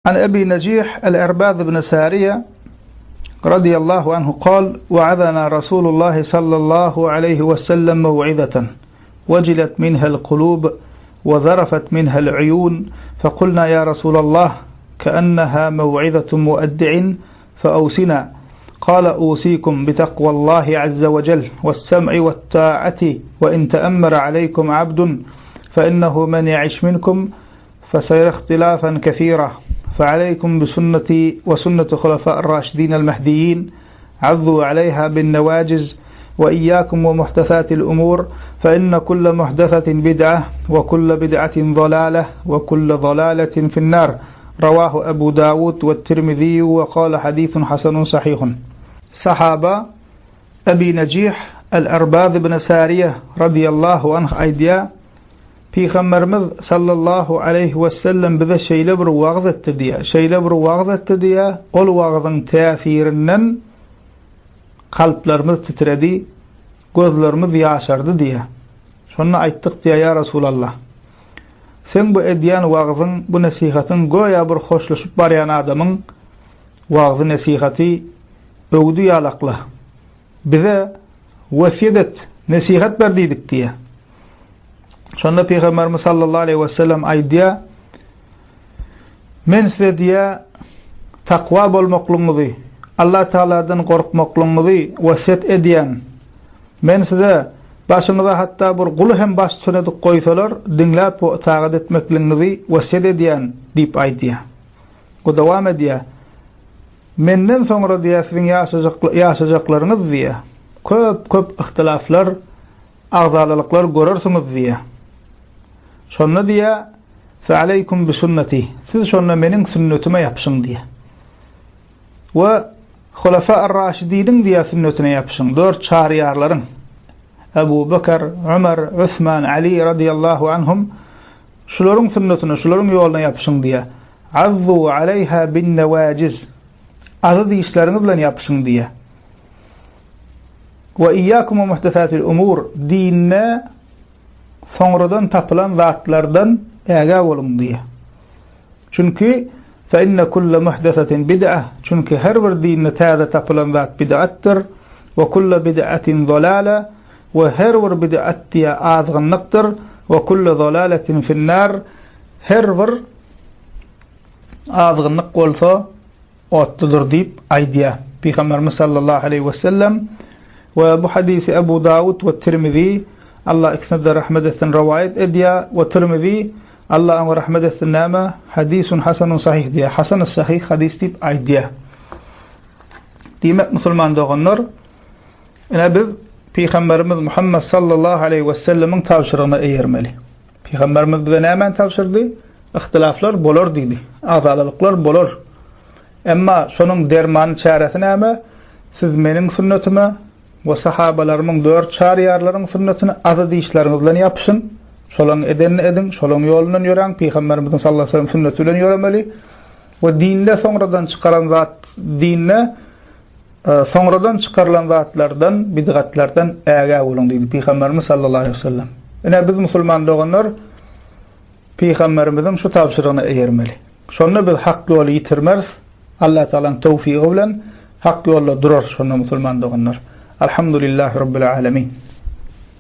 An Ebi Nejih el-Erbaz ibn Sariýe radiyallahu anhu kal, Wa'azana Rasulullah sallallahu aleýhi we sellem mew'izeten, wejilet minhel kulub, we zarafet minhel uyun, fekulna ya Rasulallah, ke'enneha mew'izetu mueddi'in, feawsina, kale usikum bitaqwallahi azze we cel, we's-sem'i we't-ta'ati, we in te'emmere aleykum abdun, fe innehu men ya'iş minkum, فسيرى اختلافا كثيرا فعليكم بسنتي وسنة خلفاء الراشدين المهديين عضوا عليها بالنواجز وإياكم ومحدثات الأمور فإن كل محدثة بدعة وكل بدعة ضلالة وكل ضلالة في النار رواه أبو داود والترمذي وقال حديث حسن صحيح صحابة أبي نجيح الأرباذ بن سارية رضي الله عنه أيديا Pygamberimiz sallallahu aleýhi wesellem bize şeýle bir wagyz etdi diýýär, şeýle bir wagyz etdi diýýär, ol wagyzyň täsirinden kalplarymyz titredi, gözlerimiz ýaşardy diýýär. Şonda aýtdyk diýýär, Ýa Resulallah, seň bu edýän wagyzyň, bu nesihatyň göýä bir hoşlaşyp barýan adamyň wagzy-nesihaty, öwüdi ýalakla. Bize wesýet et, nesihat ber diýdik diýýär. Şonda Pygamberimiz sallallahu aleýhi we sellem aýdýar, Men size diýýär, takwa bolmaklygyňyzy, Allah Tagaladan gorkmaklygyňyzy wesýet edýän. Men size başyňyza hatda bir guly hem baştutan edip goýsalar, diňläp we ytagat etmekligiňizi wesýet edýän diýip aýdýar. We dowam edýär. Menden soňra diýýär siziň ýaşajak ýaşajaklaryňyz diýýär. Köp köp yhtylaflar, agzalalyklar görersiňiz diýýär. Şonda diýýär, Fe aleýkum bi sünneti. Siz şonda meniň sünnetime ýapyşyň diýýär. We Hulafa ar-Raşidiniň diýýär sünnetine ýapyşyň. Dört çaryýarlaryň. Ebu Bekr, Ömer, Osman, Ali radiyallahu anhum şularyň sünnetine, şularyň ýoluna ýapyşyň diýýär. Azzu aleýha bin-newajiz. Azy dişleriňiz bilen ýapyşyň diýýär. We iyyakum we muhdesatil umur. Dinde soňradan tapylan zatlardan ägä boluň diýýär. Çünki fe inne kulle muhdesatin bid'a. Çünki her bir dinde täze tapylan zat bid'atdyr. We kulle bid'atin zalala. We her bir bid'at diýä azgynlykdyr. We kulle zalaletin finnar. Her bir azgynlyk bolsa otludyr diýip aýdýar. Pygamberimiz sallallahu aleýhi we sellem we bu hadysy Ebu Dawud we Tirmizi Allah ikisine-de rahmet etsin rowaýat edýär we Tirmizi Allah oňa rahmet etsin näme hadisun hasanun sahih diýýär. Hasan sahih hadys diýip aýdýar. Diýmek musulman doganlar ine biz Pygamberimiz Muhammed sallallahu aleýhi we sellemiň tabşyrygyna eýermeli. Pygamberimiz bize nämäni tabşyrdy? Yhtylaflar bolar diýdi. Agzalalyklar bolar. Emma şonuň dermany çäresi näme? Siz meniň sünnetime we sahabalarymyň dört çaryýarlaryň sünnetine azy dişleriňiz bilen ýapyşyň. Şolaň edenini ediň, şolaň ýolundan ýöräň, Pygamberimiziň sallallahu aleyhi ve sellem sünneti bilen ýöremeli. We dinde soňradan çykaran zat dinde Soňradan çykarylan zatlardan, bidgatlardan ägä boluň diýdi Pygamberimiz sallallahu aleýhi we sellem. Ine biz musulman doganlar Pygamberimiziň şu tabşyrygyna eýermeli. Şonda biz hak ýoly ýitirmeris. Allah Taalanyň towfygy bilen hak ýolda durarys şonda musulman doganlar. Alhamdulillahi rabbil alamin.